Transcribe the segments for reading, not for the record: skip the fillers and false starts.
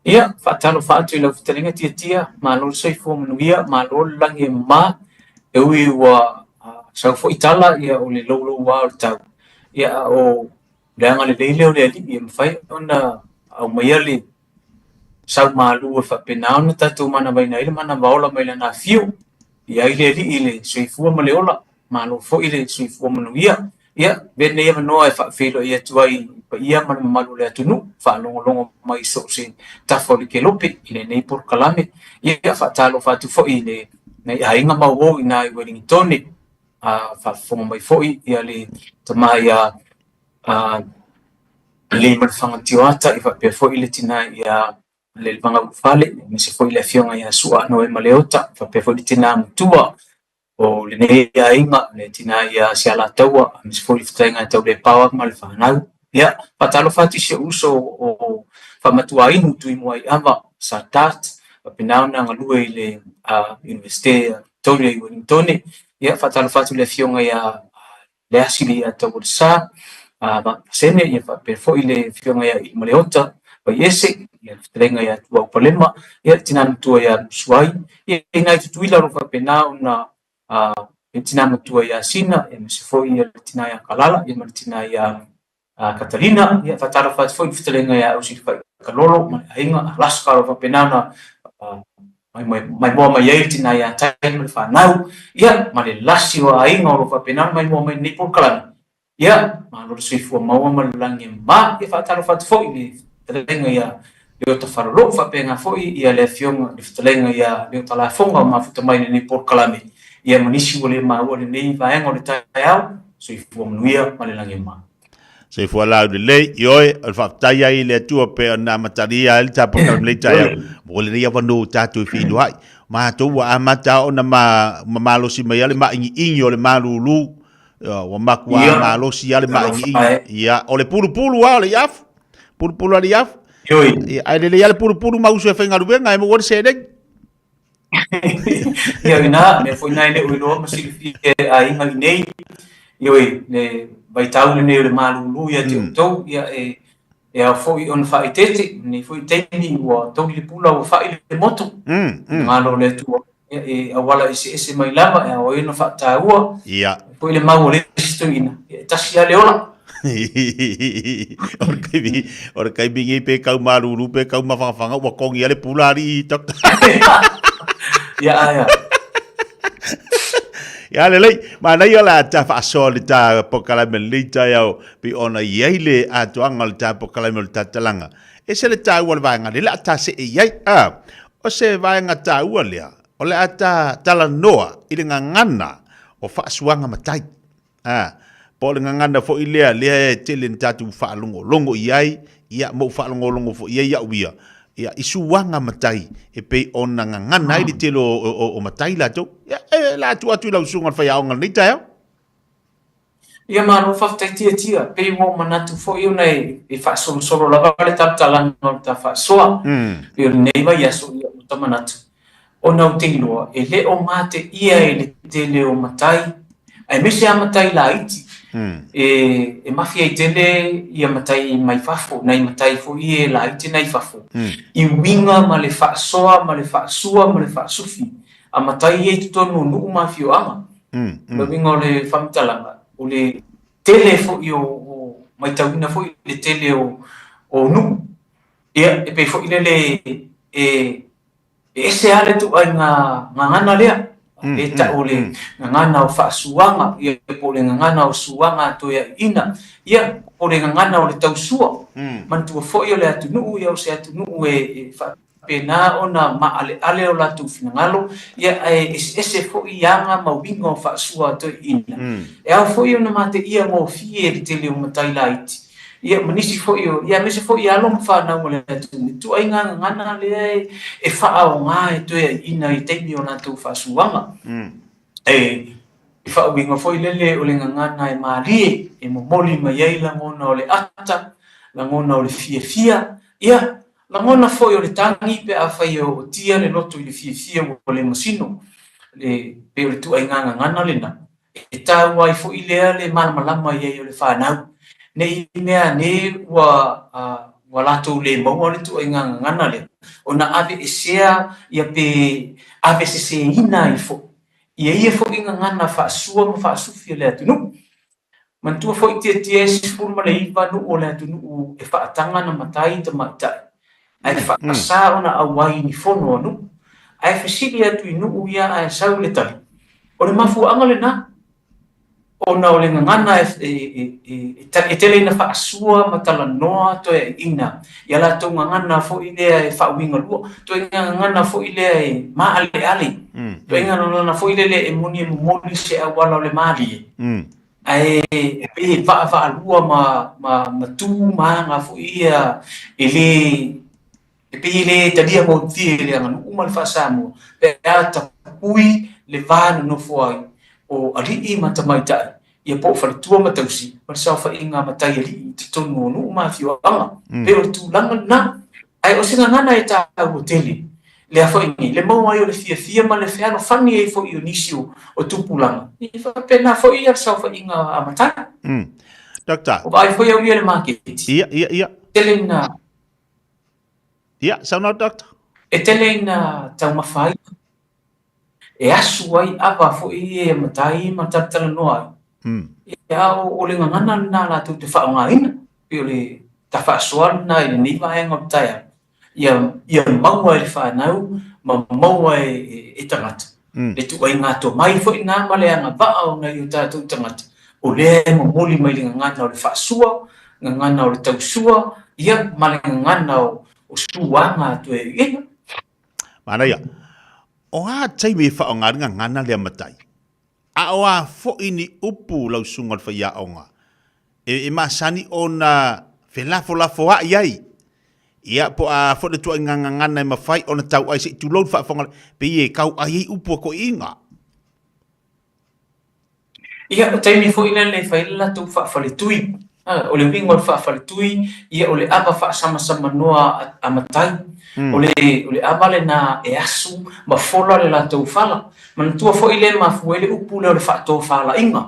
Ia, faatalofa atu i lau fetalaiga Tiatia, malo le soifua manuia, malo le lagi e mama, e ui ua sau foi tala ia o le louloua o le tau, ia a o le agalelei lea o le Alii e mafai ona aumaia le sau malu e faapena ona tatou manavaina ai le manava ola mai lana afio. I ai le Alii i le soifua ma le ola, malo foi le soifua manuia. Ia, avea lenei avanoa e faafeiloai atu ai i le paia ma le mamalu o le atunuu, faalogologo mai i so o se tafa o le kelope i lenei polokalame. Ia, faatalofa atu foi i le nai aiga ma uo i ina i Uelingitone, a faafofoga mai foi ia le tama ia Leimalefanga Tioata, ia faapea foi le tina ia Lelevaga Ulufale, aemaise foi le afioga ia Sua Noema Leota, faapea foi le tina matua o lenei aiga, le tina ia Sialataua, aemaise foi le fetalaiga ia Taulepaoa ma le fanau. Ia, faatalofa atu i si ou uso o Faamatuainu Tuimuaiava Sa Dart, faapena ona galue i le Iunivesite a Victoria i Uelintone. Ia, faatalofa atu i le afioga ia Leasi ia Taualesa Vasene, ia faapea foi le afioga ia Ilimaleota Vaiese, ia le fetalaiga ia Tuau Palema, ia le tina matua ia Musuai, ia i nai Tutuila o lo o faapena ona le tina matua ia Sina, aemaise foi ia le tina ia Kalala, ia ma le tina ia Katalina. Ia faatalofa atu foi i le fetalaiga ia Ausilafai Kalolo ma le aiga Alaska o lo o faapena ona maimoa mai ai le tina ia Tai ma le fanau, ia ma le lasi o aiga o lo o faapena ona maimoa mai i lenei polokalame. Ia, malo le soifua maua ma le lagi e mama. Ia faatalofa atu foi i le fetalaiga ia Leota Falolou, faapena foi ia le afioga i le fetalaiga ia Leota Lafoga o mafuta mai i lenei polokalame, ia ma nisi ua le maua i lenei vaega o le taeao. Soifua manuia ma le lagi e mama. Soifua laulelei, ioe, o le faafetai ai i le Atua pei ona amatalia ai le tatou polokalame lenei taeao, mo lenei avanoa ua tatou feiloai. Matou ua amata ona ma, malosi mai lava le maaigiigi o le malulu, ua matua malosi lava le maaigiigi. Ia, o le pulupulu lava o le iafu, pulupulu lava le iafu. Ia, ae lelei lava le pulupulu ma uso e faigaluega e maua ai le seleni. Ia ina, mea foi na e le o iloa ma silafia e aiga i nei, ioe, le vaitau lenei o le malulu ia te outou, ia e, e ao foi ona faaeteete, lenei foi taimi ua togi le pula ua fai le motu, finagalo o le Atua, ia e auala eseese mai lava e ao ai ona faataua, Ia. foi le mau a le isi toeaina, ia e tasi lava le ola. O le taimi, o le taimi nei pe kau malulu pe kau mawhangawhanga ua kongi a le pula alii doctor. Ia aia. Ia lelei, manaia la ta faasoa le ta polokalame lenei taeao pei ona i ai le atoaga o le ta polokalame o le tatalaga. E se le taua o le vaega lea o le a ta see i ai. A, o se vaega taua lea, o le a ta talanoa i le gagana o faasuaga matai. A, po o le gagana foi lea, lea e tele ina tatou faalogologo i ai, ia, ma ou faalogologo foi i ai au ia, ia, i suaga matai e pei ona gagana ai le tele o, o, o matai latou. Ia, e la atu atu i lau susuga i le faiaoga i lenei taeao. Ia malo faafetai Tiatia, pei ua ou manatu foi ona e, e faasolosolo lava le talatalaga o le ta faasoa. Pei o lenei vaiaso, ia, ua ta manatu, Ona ou te iloa, e le o mateia e le tele o matai, aemaise lava matai laiti, e, e mafi ai tele ia matai mai fafo, nai matai foi ia e laiti nai fafo, i uiga ma le faasoa ma le faasua ma le faasufi a matai ia i totonu o nuu ma afioaga. O le uiga o le faamatalaga, o le tele foi o, o matauina foi le tele o, o nuu, ia, e pei foi lele e, E ese lava le ituaiga gagana lea, e tau o le gagana o faasuaga, ia po o le gagana o suaga a toeaiina, ia po o le gagana o le tausua. Manatua foi o le atunuu ia o se atunuu e faapena ona maaleale o latou finagalo, ia ae eseese foi aga ma uiga o faasua a toeaiina. E ao foi ona mateia gofie e le tele o matai laiti Ia, ma nisi foi o, ia, aemaise foi alo ma fanau a le atunuu, ituaiga gagana lea e faaaoga e toeaiina i taimi o latou faasuaga. E faauiga foi lele o le gagana e malie, e momoli mai ai lagona o le ata, lagona o le fiafia, ia, lagona foi o le tagi pe afai e ootia le loto i le fiafia ua le masino, le, pei o le ituaiga gagana lena. E taua ai foi lea le malamalama i ai o le fanau, ne i mea ane ua ua latou le maua le ituaiga gagana lea, ona aveesea ia pe aveseseina ai foi ia ia foi gagana faasua ma faasufi a le atunuu. Manatua foi Tietie e 19 nuu o le atunuu e faataga ona matai tamaitai, ae faasa ona auai i ni fono a nuu. Ae fesili atu i nuu ia ae sau le tali, o le mafuaaga lena, ona o le gagana e tele ina faasua ma talanoa toeaiina i a latou gagana foi lea e faauigalua, ituaiga gagana foi lea e maaleale, ituaiga gagana foi lele e moni e momoli se auala o le malie, ae e pei e vaavaalua ma tu ma aga foi ia e le E pei e le talia gofie i le aganuu ma le faa-Samoa pe a tapui le va nonofo ai o alii ma tamaitai, ia po o faletua ma tausi ma le saofaiga a mataialii i totonu o nuu ma afioaga. Pei o le tulaga lena. Ae o se gagana e taua tele lea foi nei, le maua ai o le fiafia ma le fealofani ai foi o nisi o tupulaga, e faapena foi le saofaiga a matai. Doctor. Ua vaai foi au ia i le maketi. Ia, ia, ia. Tele ina Ia, saunoa Doctor. E tele ina taumafa ai, e asu ai ava foi ia e matai ma talatalanoa ai. Ia, a o le gagana lena latou te faaaogaina, pei o le tafaasoa lena i lenei vaega o le taeao, ia maua e le fanau ma maua e tagata le ituaiga tomai foi lena ma le agavaa o nai o tatou tagata, o lea e momoli mai le gagana o le faasua, gagana o le tausua, ia, ma le gagana o suaga a toeaiina. Manaia. O a taimi e faaaoga ai le gagana lea matai? A o a foi ni upu lau susuga o le faiaoga e masani ona felafolafoa'i ai? Ia, po o a foi le ituaiga gagana e mafai ona tau'ai se i tulou le faafofoga, pei e tau'ai ai upu a toeaiina. Ia, o taimi foi lea e fai ai le latou faafaletui. O le uiga o le faafaletui, ia o le ava faasamasamanoa a matai. O le, o le ava lena e asu ma fola le latou fala. Manatua foi lea e mafua ai le upu lea o le faatofalaiga.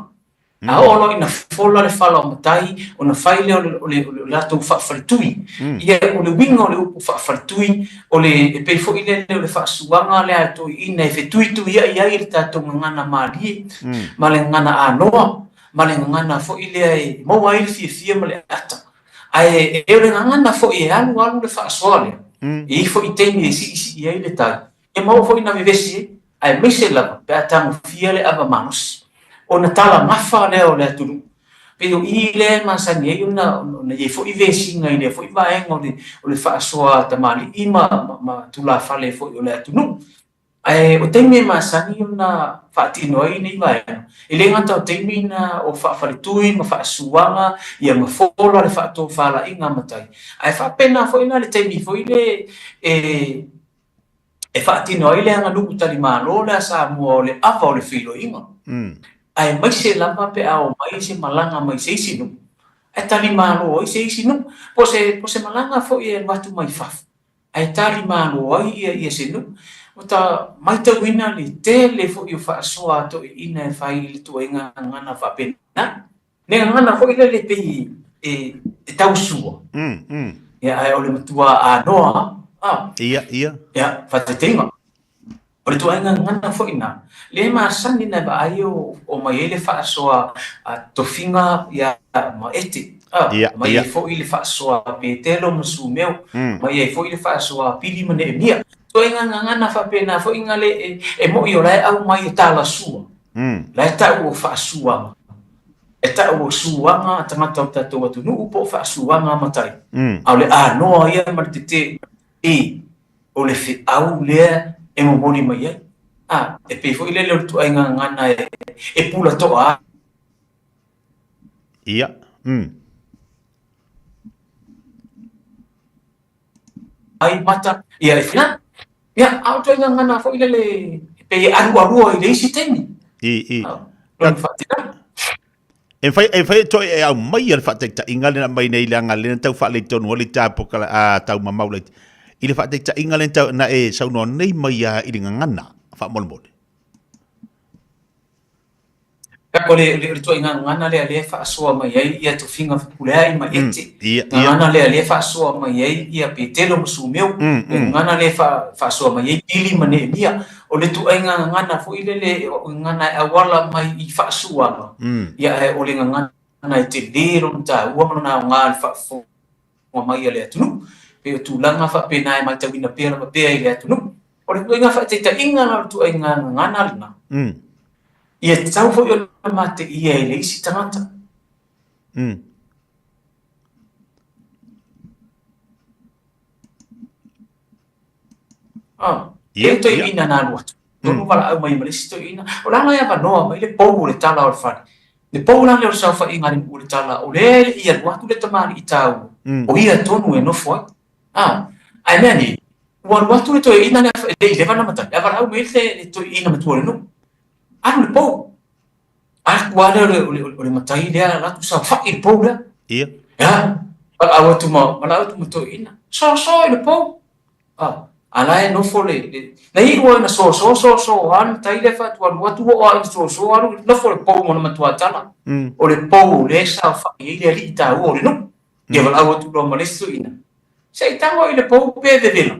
A oo loa ina fola le fala o matai, ona fai lea o le latou faafaletui. Ia, o le uiga o le upu faafaletui, o le, e pei foi lele o le faasuaga lea a toeaiina e fetuituiai ai le tatou gagana malie ma le gagana anoa ma le gagana foi lea e maua ai le fiafia ma le ata. Ae o le gagana foi e alu alu le faasoa lea, e i ai foi taimi e siisii ai le tai, e maua foi ina vevesi ai, aemaise lava pe a tagofia le ava malosi, ona talagafa lea o le atunuu. Pei o i lea e masani ai ona i ai foi vesiga i lea foi vaega o le faasoa tamalii ma tulafale foi o le atunuu. Ae o taimi e masani ona faatino ai nei vaega, e le gata o taimi na o faafaletui ma faasuaga ia ma fola le faatofalaiga a matai, ae faapena foi la le taimi foi le e e faatino ai le aganuu talimalo lea a Samoa o le ava o le feiloaiga. Aemaise lava pe a omai se malaga mai se isi nuu, ae talimalo ai se isi nuu, po o se malaga foi e alu atu mai fafo, ae talimalo ai ia se nuu. Ua ta matauina le tele foi o faasoa a toeaiina e fai i le ituaiga gagana faapena. Le gagana foi lele pei e tausua. Ia, ae o le matua anoa lava. Ia, ia. Ia, faataitaiga. O le ituaiga gagana foi lena, lea e masani ona vaai o aumai ai le faasoa a Tofiga ia ma Ete. Ia, Aumai ai foi le faasoa a Petelo ma Sumeo. Aumai ai foi le faasoa a Pili ma Neemia. Ituaiga gagana faapena foi na le e moni o la e aumai e talasua. La e tau o faasuaga. E tau o suaga a tagata o le tatou atunuu po o faasuaga a matai. A o le anoa ia ma le tetee e o le feau lea e momoli mai ai. A, e pei foi lele o le ituaiga gagana e pula toa ai. Ia. Ai mata, ia e whina. Ia, a o ituaiga gagana foi lele e pei e alualua i le isi taimi. I, i. Lona faatinaga. E whai, e whai toi e au mai a le whaataitaiga lena mai nei leaga lena tau faaletonu ai le tāpoka a tau mamau laiti. I le whaataitaiga lena tau na e saunoa nei mai a i le gagana, faamolemole. O le le ituaiga gagana lea lea e faasoa mai ai ia tofiga Fepuleai ma Ete. Gagana lea lea e faasoa mai ai ia Petelo ma Sumeo. Le gagana lea e faasoa mai ai Pili ma Neemia. O le ituaiga gagana foi lele o gagana e auala mai i faasuaga, ia ae o le gagana e tele lona taua ma lona aoga i le faafofoga mai a le atunuu. Pei o tulaga faapena e matauina pea lava pea i le atunuu. O le ituaiga faataitaiga la o le ituaiga gagana lena, ia tatau foi ona mateia e le isi tagata. E i toeaiina na alu atu, tonu valaau mai ma le isi toeaina, o le a la e avanoa mai le pou o le tala o le fale. Le pou la lea o le saofaiga a le nuu o le tala, o lea e le i alu atu le tamalii taua, o ia tonu e nofo ai. Ae mea nei, ua alu atu le toeaina lea e le i leva ona matai, ae valaau mai le toeaina matua o le nuu, alu i le pou. Alu lava lea o le matai lea alu atu saofai i le pou lea. Ia. Ia, valaau atu ma, valaau atu ma toeaina, soso i le pou. A la e nofo le, le, na iu lava ina soso, soso lava le matai lea faatualu atu, oo lava ina soso alu, nofo i le pou ma ona matua tala. O le pou o lea e saofai ai le alii taua o le nuu. Ia valaau atu loa ma le isi toeaina, Se i tago i le pou pe vevela.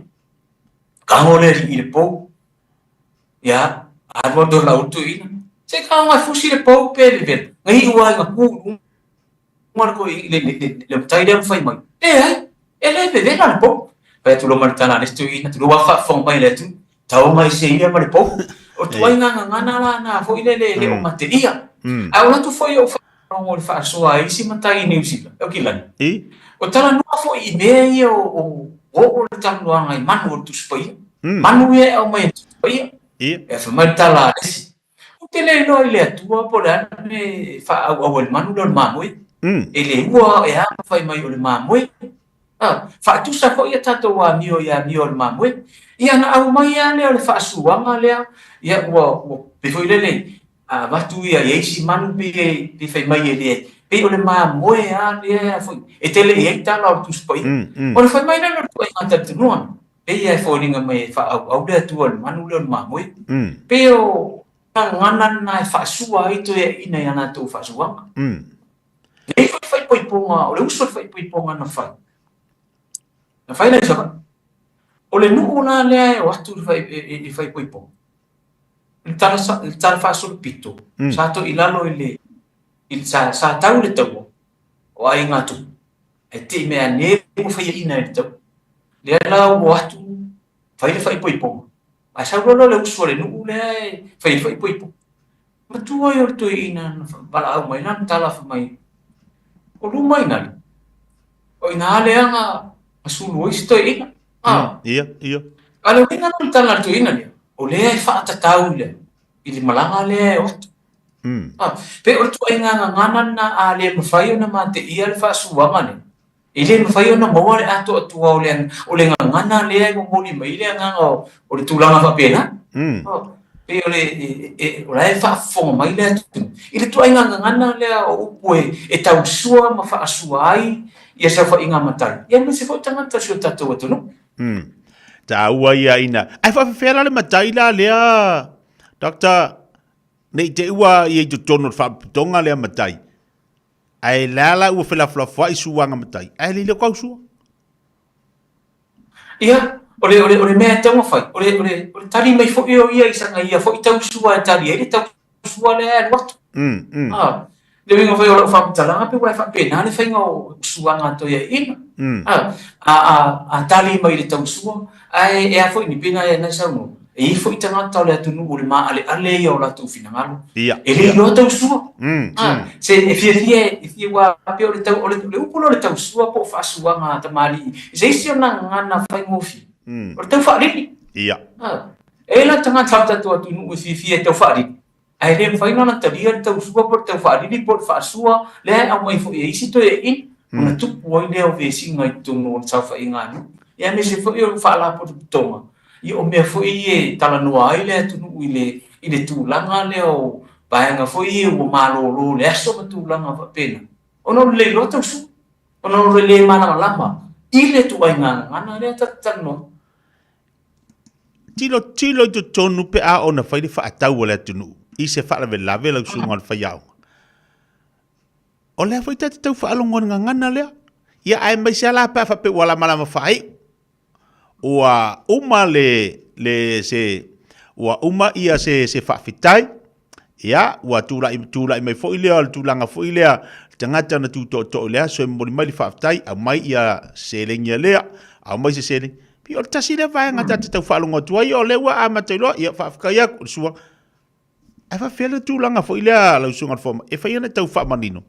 Tago le alii i le pou. Ia, alu atu lau le toeaina, Se i tago e fusi le pou pe vevela. Na iu lava ina tu i luga le, le, le, le matai lea ma fai mai, Leai, e le vevela le pou. Fai atu loa ma le tala a le isi toeaina, tulou lava faafofoga mai le atunuu, taoga i se ia ma le pou. O ituaiga gagana la na foi lele e le o mateia. Ae o atu foi ou faalogo i le faasoa a isi matai i Niu Sila, o Kilani. O talanoa foi i mea ia o oo le talanoaga i manu o le Tusi Paia. Manu ia e aumai e le Tusi Paia. E fai mai le tala a le isi, Ou te le iloa i le Atua po o le a le mea e faaauau ai le manu lea o le mamoe. E le ua e a ma fai mai o le mamoe. Faatusa foi a tatou amio i amio a le mamoe. Ia ona aumai lava lea o le faasuaga lea, ia ua, ua pei foi lele, a avatu ia i isi manu pei e fai mai e le, pei o le mamoe lava lea foi, e tele i ai tala o le Tusi Paia. Ona fai mai lea o le ituaiga talitonuga, pei e foliga mai e faaauau le Atua i le manu lea o le mamoe. Pei o gagana lena e faasua ai toeaiina i a latou faasuaga. Nei foi faaipoipoga, o le uso o le faaipoipoga na fai, na fai la i Savaii. O le nuu la lea e o atu i le faaipoipoga, i le tala faasolopito, sa toilalo i le, sa, sa tau le taua o aiga Tupu, ae te i meaane ua faiaina e le taua. Lea la ua o atu fai le faaipoipoga, ae sau loa lea o le uso a le nuu lea e fai le faaipoipoga. Matua ia o le toeaina na valaau mai lana tala fai mai, O luma ina le, o ina lea na sulu ai si toeaina. Ia, ia. A le uiga la o le tala a le toeaina lea, o lea e faatatau i le, i le malaga lea e o atu. Pe o le ituaiga gagana lena a le mafai ona mateia le faasuaga lea, E le mafai ona maua le atoatoa o le, o le gagana lea e momoli mai le agaga o, o le tulaga faapena. Pei o le, e, e, o la e faafofoga mai le atunuu. I le ituaiga gagana lea o upu e, e tausua ma faasua ai ia saofaiga matai, ia aemaise foi tagata o si o tatou atunuu. Taua ia ina. Ae faafefea la le matai la lea, Doctor, ne i te i ua ia i totonu o le faalapotopotoga lea matai. Ae le a la ua felafolafoai suaga matai, ae le ile tau sua. Ia, o le, o le, o le mea e tatau ona fai, o le, o le, o le tali mai foi o ia i sana ia foi tausua e tali ai le tausua lea e alu atu. Ah, le uiga foi o lau faamatalaga pei ua e faapena le faiga o suaga a toeaiina. Ah, a, a, a tali mai i le tausua, ae e a foi ni pei na e saunoa, e i ai foi tagata o le atunuu o le maaleale ia o latou finagalo. Ia. E le iloa tausua. Se e fiafia e fia ua pei o le tau o le, le upu lea o le tausua po o faasuaga a tamalii i se isi o nā gagana faigofie. O le tau faalili. Ia. E i ai la tagata o le tatou atunuu e fiafia e tau faalili. Ae le mafai ona talia le tausua po o le tau faalili po o le faasua lea e aumai foi e isi toeaiina, ona tupu ai lea o vesiga i totonu o le saofaiga a nuu. Ia aemaise foi o faalapotopotoga, ia o mea foi ia e talanoa ai le atunuu i le, i le tulaga lea o vaega foi ia ua malolo le aso ma tulaga faapena, ona o le le iloa tausua, ona o le le malamalama i le ituaiga gagana lea ta te talanoa ai. Tilotilo i totonu pe a oo ina fai le faatau a le atunuu i se faalavelave lau susuga o le faiaoga. O lea foi ta te tau faalogo i le gagana lea. Ia aemaise lava la pe a faapea ua lamalama faaiu. Ua uma le, le se, ua uma ia se, se faafetai, ia, ua tulai, tulai mai foi lea o le tulaga foi lea, le tagata na tutootoo i le aso e momoli mai le faafetai, aumai ia seleni a lea, aumai se seleni. Pei o le tasi lea vaega ta te tau faalogo atu ai, o lea ua amata iloa, ia faafetai atu i le sua. Ae faafefea le tulaga foi lea lau susuga i le fomai, e fai ona tau faamanino.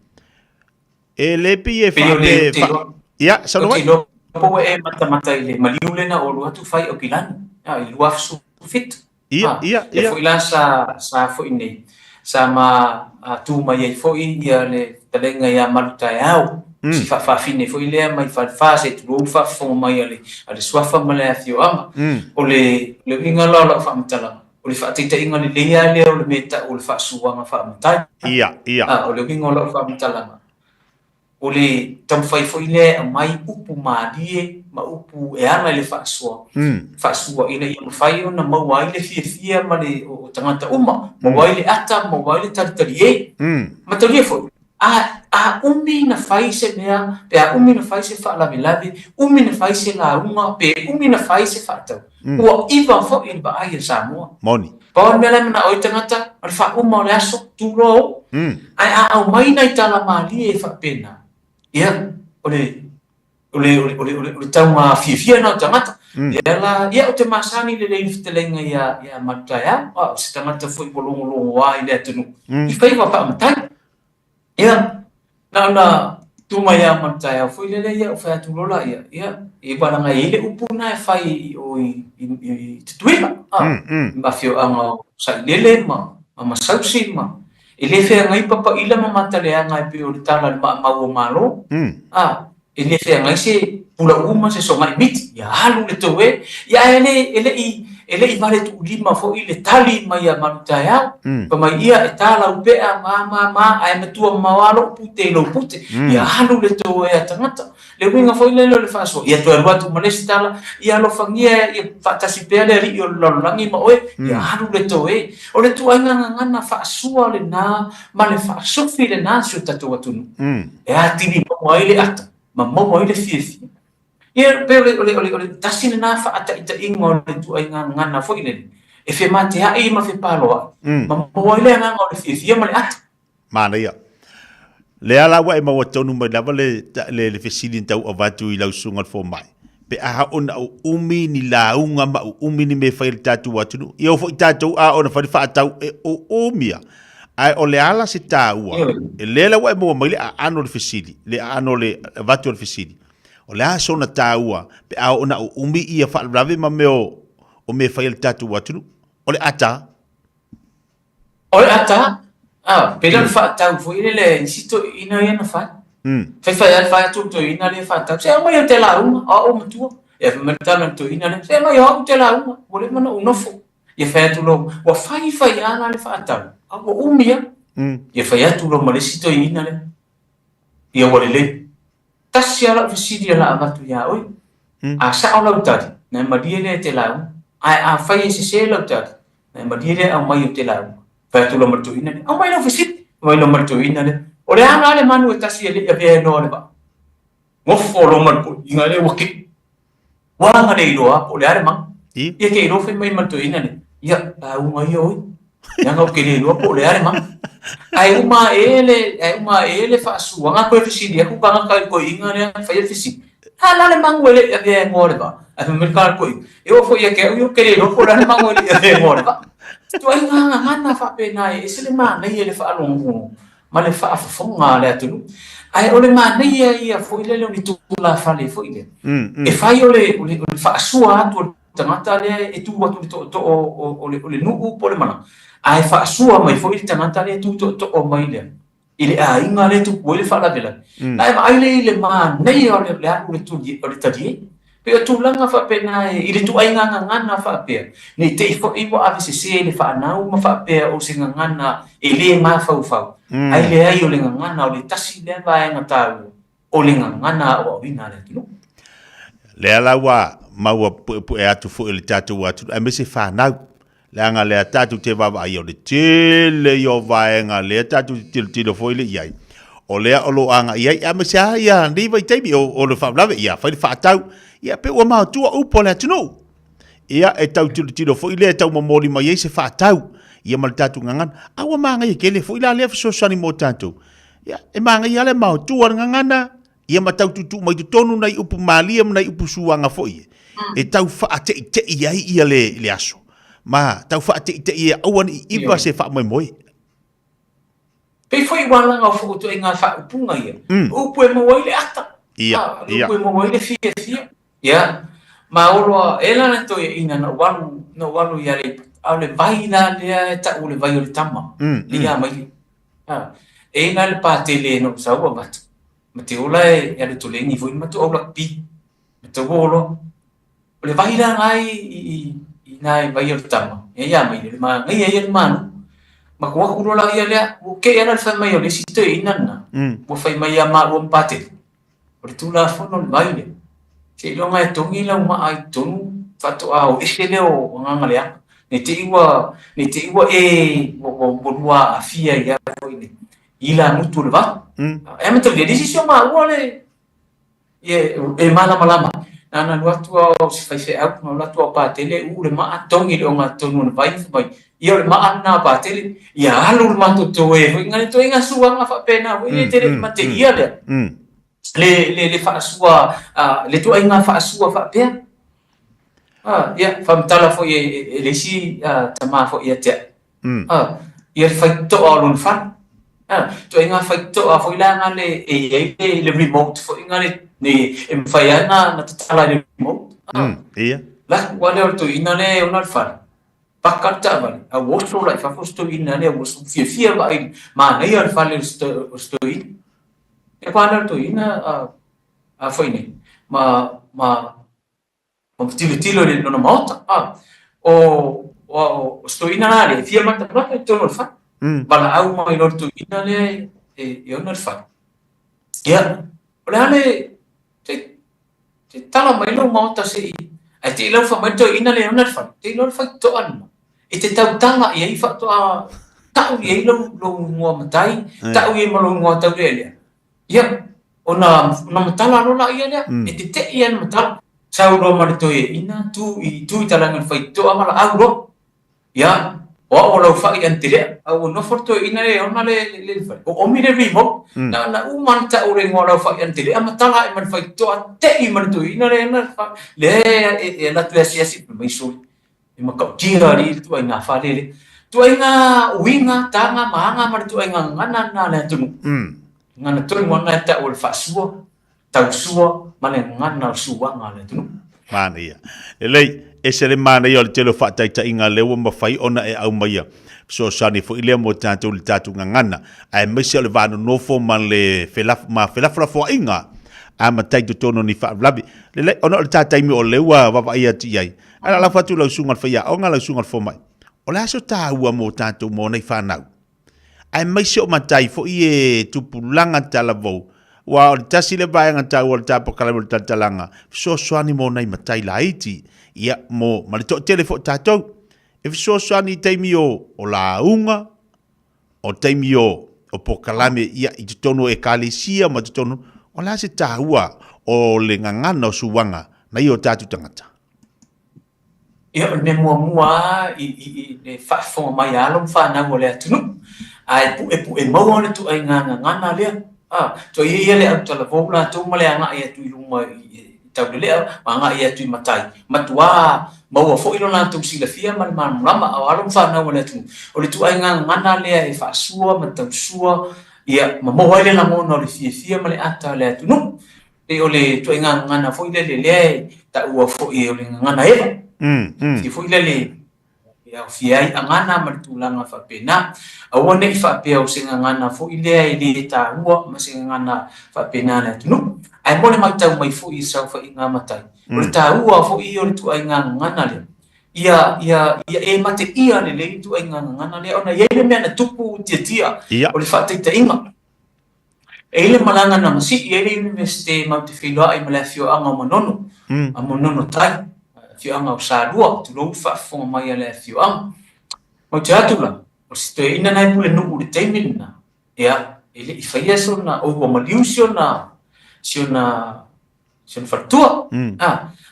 E le pei e Pei o le, faape, fa... Ia, saunoa Ou te mai. iloa po ua e matamata i le maliu lea na ou alu atu fai i Aukilani, i le 2017. Ia, ia, Lea ia. foi la sa, sa foi nei, sa ma tu mai ai foi ia le fetalaiga ia Malutaeao, si faafafine foi lea mai Falefa, se i tulou le faafofoga mai a le, a le Suafa ma le afioaga. O le, le uiga la o lau faamatalaga, o le faataitaiga lelei lava lea o le mea e tau o le faasuaga faamatai. Ia, ia. O le uiga o lau faamatalaga, o le taumafai foi lea e aumai upu malie ma upu e ala i le faasoa, faasua ina ia mafai ona maua ai le fiafia ma le o tagata uma, maua ai le ata, maua ai le talitalie. Matalia foi, a, a umi na fai se mea, pe a umi na fai se faalavelave, umi na fai se lauga, pe umi na fai se faatau, ua iva foi le vaai a Samoa. Moni. Pau le mea la e manao ai tagata, o le faauma o le aso, tu loa o. Ae a aumai nai tala malie e faapena, ia, o le, o le, o le, o le, o le, o le tauga fiafia lena o tagata. Lea la, ia, ou te masani lelei i le fetalaiga ia, ia Malutaeao, a o se tagata foi ua logologoa i le atunuu, i faiva faamatai. Ia, na ona tu mai lava ma le taeao foi lele, ia, ou fai atu loa laia, ia, e leaga e i ai le upu lena e fai i o i, i, i Tutuila, a, i afioaga o Sailele ma, ma Masausi ma, e le feagai Papaila ma Mataleaga e pei o le tala i le maamau o Malo, a, E le feagai se pulauu ma se sogai miti, ia alu le tou e. Ia ae le, e le i, e le i vale tuulima foi le tali mai a Malutaeao. Fai mai, ia, e ta lau pea, ma, ma, ma, ae matua mamao lava lou pute i lou pute. Ia alu le tou e a tagata. Le uiga foi lele o le faasoa, ia toe alu atu ma le isi tala, ia alofagia ia faatasi pea le alii o le lalolagi ma oe, ia alu le tou e. O le tuaiga gagana faasua lena ma le faasofi lena i si o tatou atunuu. E atili maua ai le ata ma maua ai le fiafia. Ia, pei o le, o le, o le, o le tasi lena faataitaiga o le ituaiga gagana foi lele, e femateai ma fepaloai, ma maua ai le agaga o le fiafia ma le ata. Manaia. Lea la ua e maua tonu mai lava le, le, le fesili na tau avatu i lau susuga i le fomai. Pe aha ona uumi ni lauga ma uumi ni mea e fai a le tatou atunuu. Ia oo foi tatou a ona fai le faatau e uumi a. Ae o le a la se taua? E lea la ua e maua mai le aano o le fesili, le aano o le avatu o le fesili. O le a sona taua pe a oo ona uumi ia faalavelave ma mea o, o mea e fai a le tatou atunuu? O le ata. O le ata, a, pei la o le faatau foi lele i isi toeaiina ia na fai. Fai fai lava le fai atu o le toeaina lea e faatau, se aumai ou te lauga, o au o matua. Ia fai mai le tala a le toeaina lea, se aumai o au ou te lauga, ua leva ona ou nofo. Ia fai atu loa, ua fai fai lava la le faatau, a ua umi lava. Ia fai atu loa ma le isi toeaina lea, ia ua lelei. Tasi lava lau fesili o le a avatu ia oe. A sao lau tali, na e malie lea e te lauga. Ae afai e sese lau tali, na e malie lea e aumai ou te lauga. Fai atu loa ma le toeaina lea, Aumai lau fesili. Fai mai loa ma le toeaina lea, O le a la le manu e tasi e le i avea e Noa le vaa? Gofo loa ma le toeaina lea ua kei. Ua aga le iloa po o le a le manu. Ia ke iloa fai mai ma le toeaina lea, Ia, lauga ia oe. Leaga ou te le iloa po o le a le manu. Ae uma ae le, ae uma ae le faasuaga toe fesili atu tagata i le toeaina lea na faia le fesili. A la le manu e le i avea e Noa le vaa? Ae fai mai le tala a le toeaina, E oo foi ia te au ia ou te le iloa po o le a le manu e le i avea e Noa le vaa. Ituaiga gagana faapena e ese le manaia i le faalogologo ma le faafofoga a le atunuu. Ae o le manaia ia foi lele o ni tulafale foi lea, e fai o le, o le, o le faasua atu o le tagata lea e tu atu i le tootoo o, o, le, o le nuu po o le malaga, ae faasua mai foi le tagata lea e tu tootoo mai lea i le aiga lea e tupu ai le faalavelave. Na e vaai lea i le manaia o le, le alu o le, tuli, o le talie. Pei o tulaga faapena e, i le ituaiga gagana faapea, ne i te i foi ua avesese le fanau ma faapea o se gagana e le mafaufau, ae leai o le gagana o le tasi lea vaega taua o le gagana aoaoina a le atunuu. Lea la ua maua puepue atu foi le tatou atunuu, aemaise fanau. Leaga lea tatou te vaavaai o le tele ia o vaega lea tatou te tilotilo foi le i ai. O lea o lo o agai ai, aemaise lava ia lenei vaitaimi, o le faalavelave, ia fai le faatau, ia pei ua maotua upu a le atunuu. Ia, e tau tilotilo foi lea e tau momoli mai ai se faatau, ia ma le tatou gagana. A ua manaia tele foi la lea fesoasoani mo tatou. Ia, e manaia lava le maotua o le gagana, ia ma tau tuutuu mai totonu nai upu malie ma nai upu suaga foi e tau faateitei ai ia le, le aso. Ma tau faateitei ai aua ne i iva se faamoemoe. Pei foi ua alaga o ituaiga faaupuga ia, o upu e maua ai le ata, o le upu e maua ai le fiafia. Ia, ma olo e la le toeaina na ou alu, na ou alu i Aleipata, a o le vai la lea e tau o le vai o le tama, le ia maile. E i ai le patele na ou sau avatu, ma te ola e alu toleni foi le matou au lakapi, ma tau olo. O le vai la na i i nai vai o le tama, e ia maile, le manaia ia le manu. Ma ko aku loa ia lea, ua kei ala le fai mai o le isi toeaina lena, ua fai mai ia maua ma Patele. O le Tulafono le vai lea, seiloga e togi lau maa i totonu faatoa o ese lea o agaga leaga. Ne i te i ua, ne i te i ua e, ua, ua, ua lua aafia i a foi le ilamutu o le vai. E amatalia le isi si o maua le, e malamalama. Na ona alu atu lava o si faifeau, na alu atu lava o Patele, uu le maa, togi le ogatotonu o le vai, fai mai, ia o le maa lena a Patele, ia alu le matou toe foi, nai ituaiga suaga faapena foi, e te le i mateia lea. Le, le, le faasua, le ituaiga faasua faapea. Ia, faamatala foi e le isi tama foi ia te au. Ia le faitotoa o lona fale. Ituaiga faitotoa foi la na le e i ai le remote foi na le e mafai lava ona tatala i le remote. Ia. La, ua lea o le toeaina lea e ona le fale. Paka le taavale, a ua oso la i fafo si toeaina lea, ua fiafia vaai, manaia le fale o si toeaina. Ia pa lea o le toeaina a foi nei, ma, ma, ma tilotilo i lona maota. O, o, o si toeaina la lea, e fia matamata i totonu o le fale. Valaau mai loa le toeaina lea e ona le fale. Ia, o le a le, Se i tala mai lou maota se i, ae te i lau fai mai le toeaina lea e ona le fale, te i loa le faitotoa lena. E te tautala i ai faatoa tau i ai lou, lou igoa matai, tau i ai ma lou igoa taulealea. Ia, ona, ona matala loa laia lea, e tetei lava le matala. Sau loa ma le toeaina, tu i, tu i talaane o le faitotoa valaau loa. Ia, o au o Laufai Antelea, a ua nofo le toeaina lea e ona le, le, le fale. O omi le remote, na, na uma ona tau le igoa o Laufai Antelea ma tala ae ma le faitotoa te'i ma le toeaina lea na fa, lea e, e alu atu e asiasi fai mai sole. E matautia alii le ituaiga fale lea. Ituaiga uiga, taga ma aga ma le ituaiga gagana lena a le atunuu. Gagana tonu lava lena e tau o le faasua. tausua ma le gagana o suaga a le atunuu. Manaia. Lelei, ese le manaia o le tele o faataitaiga lea ua mafai ona e aumaia. Fesoasoani foi lea mo tatou i le tatou gagana, aemaise o le va nonofo ma le felaf, ma felafolafoaiga a matai i totonu o ni faalavelave. Lelei, ona o le ta taimi o lea ua vaavaai atu i ai, ae o le a lafo atu i lau susuga i le faiaoga, lau susuga i le fomai, o le a so taua mo tatou mo nei fanau? Aemaise o matai foi e tupulaga talavou, aua o le tasi lea vaega taua o le tapakalami o le talatalaga, fesoasoani mo nai matai laiti, ia, mo, ma le toatele foi o tatou. E fesoasoani i taimi o, o lauga, o taimi o, o pokalame, ia, i totonu o ekalesia ma totonu, o le a se taua o le gagana o suaga nai o tatou tagata? Ia, o le mea muamua lava i, i, i le faafofoga mai a alo ma fanau o le atunuu, ae puepue maua le ituaiga gagana lea. A, toe ia ia le autalavou latou ma le agai atu i luma i, i Taulelea ma agai atu i matai, matuā maua foi lo latou silafia ma le malamalama a o alo ma fanau a le atunuu. O le ituaiga gagana lea e faasua ma tausua, ia, ma maua ai le lagona o le fiafia ma le ata o le atunuu. Pei o le ituaiga gagana foi lele lea e taua foi o le gagana eva. Fia foi lele e aofia ai agana ma le tulaga faapena. Aua ne i faapea o se gagana foi lea e le taua ma se gagana faapena a le atunuu. Ae mo le matau mai foi i saofaiga a matai, o le taua foi ia o le ituaiga gagana lea, ia, ia, ia e mateia lelei le ituaiga gagana lea ona e i ai le mea na tupu tiatia o le faataitaiga. E i ai le malaga na masii ai le Iunivesite matou te feiloai ma le afioaga o Manono, a Manono Tai, afioaga o Salua, tulou le faafofoga mai a le afioaga. Matou te atu la, o si toeaina na e pulenuu i le taimi lena, ia, E le i faia sona, oi ua maliu si ona, si ona, si ona faletua. A,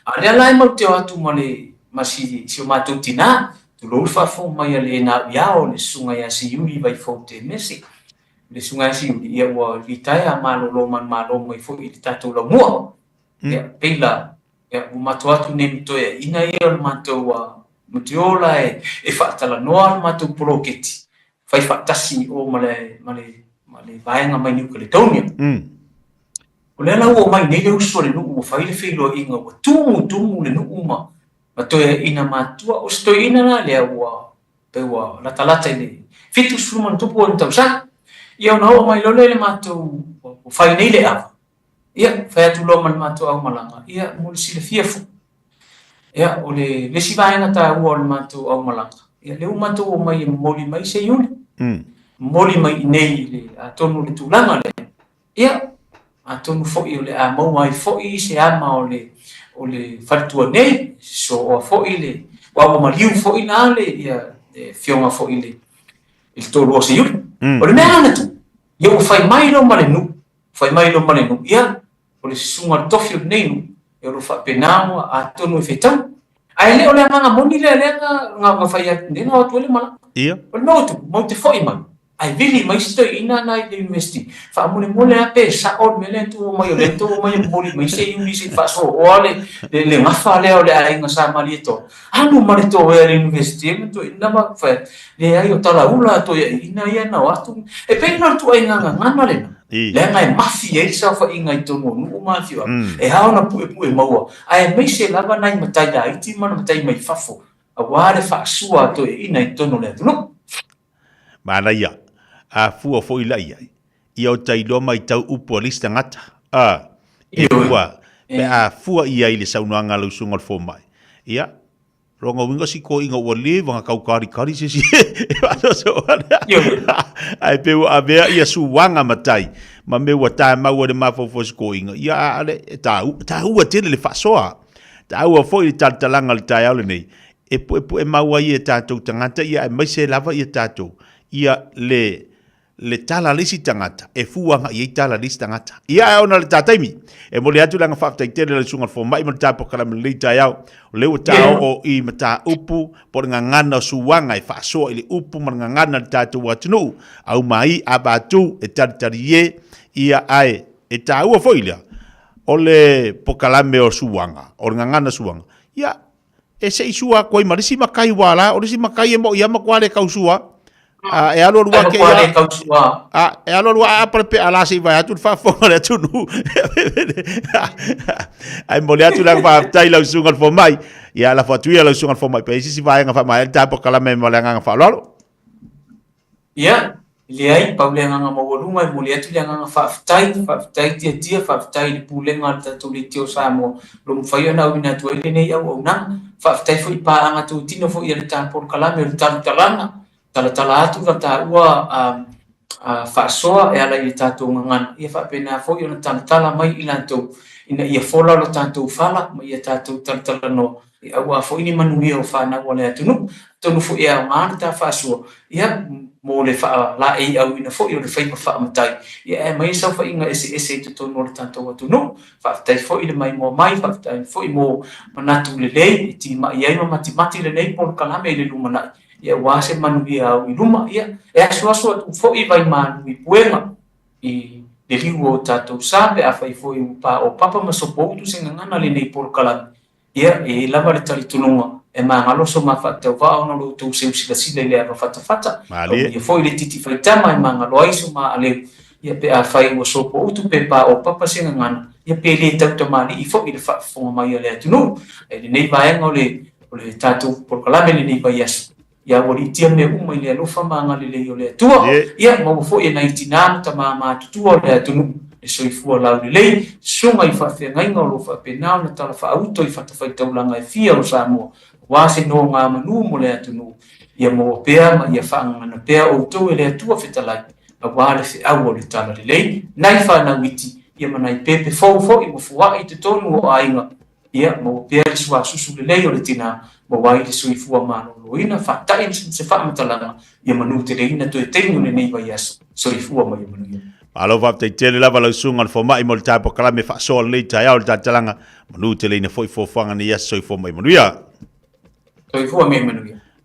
a o lea la e matou te o atu ma le, ma si, si o matou tinā, tulou le faafofoga mai a le na au ia o le Susuga ia Siuli Vaifou Temese. Le Susuga ia Siuli, ia ua litaea malolo manumalo mai foi i le tatou laumua. Ia, pei la, ia, ua matou atu nei ma toeaiina ia o le matou Matiola e faatalanoa le matou poloketi fai faatasi i o ma le, ma le, ma le vaega mai New Caledonia. O lea la ua omai nei le uso a le nuu ua fai le feiloaiga ua tumu tumu le nuu ma, ma toeaiina matutua. O se toeaina la lea ua pei ua latalata i le 70 ma ona tupu ona tausaga. Ia ona oo mai loa lea i le matou, ua fai nei le ava. Ia, fai atu loa ma le matou aumalaga, ia, mo le silafia foi. Ia, o le isi vaega taua o le matou aumalaga, ia, lea ua matou omai e momoli mai se iuli. Momoli mai i inei i le, atonu o le tulaga lea, ia, atonu foi o le a maua ai foi se ama o le, o le faletua nei, sooa foi le, aua ua maliu foi la le, ia, le afioga foi i le, i le toalua o Seiuli. O le mea la na tupu, ia ua fai mai loa ma le nuu, Fai mai loa ma le nuu, ia, o le susuga o le tofi o lenei nuu, ia o lo o faapena ua atonu e fetau. Ae le o le agaga moni lea lea na, na fai atu, lea na o atu ai le malaga. Ia. O le mea ua tupu, matou te foi mai, ae vili mai si toeaina na i le university, faamolemole lava pe sao le mea lea na tuu mai, o lea na tuu mai e momoli mai se iuli se i faasooa le, le, le gafa lea o le aiga Sa Malietoa. Alu ma le toea i le university ma toeaina ma fai atu, Leai, o talaula a toeaiina ia na o atu. E pei la o le tuaiga gagana lena, leaga e mafi ai le saofaiga i totonu o nuu ma afioaga, e ao ona puepue maua, aemaise lava nai matai laiti ma matai mai fafo, aua le faasua a toeaiina i totonu o le atunuu. Manaia, a fua foi la i ai, ia o ta iloa maitau upu a le isi tagata, a, e fua, pe a fua i ai i le saunoaga a lau susuga o le fomai, ia, Lona uiga si toeaina ua leva na taukalikali se isi e faasoasoa lea. Ae pei ua avea ia suaga matai ma mea ua tamau ai le mafaufau o si toeaina. Ia a le e taua tele le faasoa. Taua foi le talatalaga o le taeao lenei e puepue mau ai e tatou tagata ia aemaise lava ia tatou ia le le tala a le isi tagata e fua agai ai tala a le isi tagata. Ia ae ona o le ta taimi, e momoli atu le aga faafetai tele i lau Susuga i le Fomai ma le ta polokalame lelei taeao. O lea ua taoo i mataupu po o le gagana o suaga e faasoa i le upu ma le gagana a le tatou atunuu. Aumai avatu e talitali e, ia ae e taua foi lea o le polokalame o suaga, o le gagana suaga. Ia e se i sua atu ai ma le isi matai ua la, o le isi matai e moʻi lava matua le tau sua. A e alu alu ake ia. A e alu alu a apa le pea la se i vae atu le faafofoga a le atunuu. Ae momoli atu le faafetai i lau susuga i le fomai. Ia lafo atu ia lau susuga i le fomai pe i ai se isi vaega faamaea le ta polokalame ma le agaga faaaloalo. Ia, leai, pau le agaga maualuga e momoli atu le agaga faafetai, faafetai Tiatia, faafetai i le Pulega a le tatou Leitio o Samoa o lo o mafai ona auina atu ai lenei auaunaga. Faafetai foi i paaga totino foi a le ta polokalame o le Talutalaga, talatala atu la taua faasoa e ala i le tatou gagana, ia faapena foi ona talatala mai i latou ina ia fola lo tatou fala ma ia tatou talatalanoa Aua foi ni manuia o fanau a le atunuu. Atonu foi e aoga le ta faasoa, ia, mo le faalaeiauina foi o le faiva faamatai, ia e aumai saofaiga eseese i totonu o le tatou atunuu. Faafetai foi le maimoa mai, faafetai foi mo manatu lelei e timai ai ma matimati lenei polokalame i le lumanai, ia aua se manuia au i luma. Ia, e asuasu atu foi vaimalu i puega i le liu o tatou sa pe afai foi ua paopapa ma sopoutu se gagana lenei polokalame. Ia, e i ai lava le talitonuga e magalo so ma faatauvaa ona o lo outou seu silasila i le ava fatafata, aua foi le titi faitama e magalo ai so ma aleu, ia pe afai ua sopoutu pe paopapa se gagana, ia pe le tautamalii foi i le faafofoga mai a le atunuu. I lenei vaega o le o le tatou polokalame lenei vaiaso, Ia aualiitia mea uma i le alofa ma agalelei o le Atua, ia maua foi e nai tinā ma tamā matutua o le atunuu le soifua laulelei, susuga i faafeagaiga o lo o faapena ona tala faauto i fatafaitaulaga e fia o Samoa, aua se nogamanu mo le atunuu. Ia maua pea ma ia faagagana pea outou e le Atua Fetalai, aua le feau o le Talalelei, nai fanau iti, ia ma nai pepe fou foi ua foai i totonu o aiga, Ia, maua pea le suasusu lelei o le tinā, maua ai le soifua maloloina, faata'i se faamatalaga, ia manuteleina toe taimi o lenei vaiaso. Soifua ma ia manuia. Malo faafetai tele lava lau susuga i le fomai mo le ta polokalame faasoa lenei taeao i le talantalaga. Manu teleina foi fuafuaga nei aso. Soifua ma ia manuia. Soifua ma ia manuia.